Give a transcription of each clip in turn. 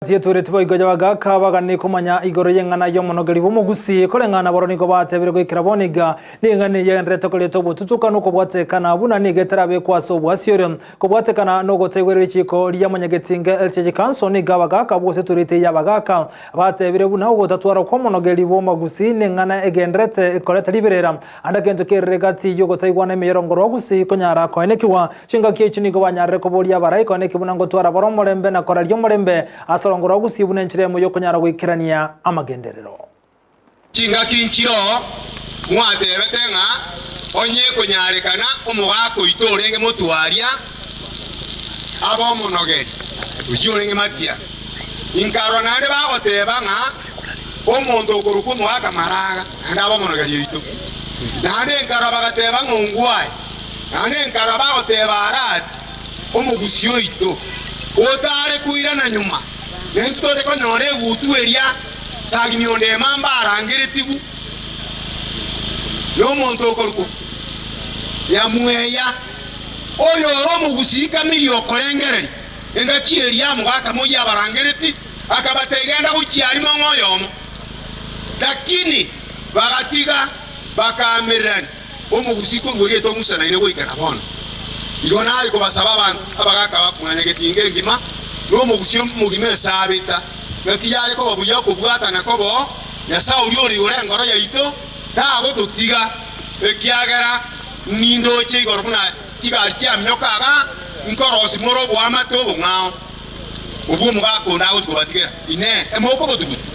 Tietwereti boigo y'abagaaka baganie komanya igoro y'eng'ana y'omonogeri bw'omogusi, koreng'ana barobwo nigo batebire goikera bono iga, nigo eng'ana eyio egendererete koreta obotutukanu okobwatekana buna nigo etarabekwa ase obwasiore. Kobwatekana nogotaigwera richiiko ria Mwanyagetinge Heritage Council nigo abagaaka bwose etureti y'abagaaka batebire buna ogotatwara kw'omonogeri bw'omogusi neng'ana egendererete koreta riberera ande gento kerire gati y'ogotaigwana emeyorongo rwa gusii konyara koenekigwa. Chingaki echi nigo banyarire koboria abarai koeneki buna ngotwara bare omorembe na koraria omorembe ase orongo rwa gusii buna enchera emo y'okonyara goikerania amagenderero. Chingaki nchiroo mwatebete ng'a onye ekonyarekana omogaka oito orenge motwaria abe omonogeri, oyio orenge Matia. Inkarora naende bagoteba ng'a omonto okorokwa omogaka Maraga naende abe omonogeri oito. Naende nkarora bagateba ng'a ongwae. Naende nkarora bagoteba Arati, omogusi oito, otare koirana nyuma, naintwe toche konyora egutu eria Sagini onde emamba arangeretigwe nomonto okorokwa Nyamweya, oyore omogusii kamiri okorengereria. Engaki eria omogaka moyio abarangereti, akabatebia, Genda gochia aria mong'e oyomo. Lakini bagatiga bakaamererania omogusii korwa erieta ong'usanaine goika na bono. Igo nare kobasaba abanto abagaaka bakong'anya getinga engima, na omogusii omogima esabeta, ng'aki yare koba buya okobwatana koboo Nyasae oria ore igoro enkoro yaito tagototiga, ekiagera nindoche igoro buna chigari chiamioka iga, nkorosia more oboamate obong'ao, obwo omogaka onde agochia kobatigera. Inee! Emokobotuguta?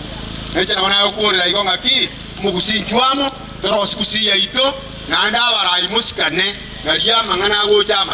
Inche nabo nagokuorera igo ng'aki, Omogusii inchuo amo, torosie gusii yaito, naende abarai mosikane, nario amang'ana agocha amaya.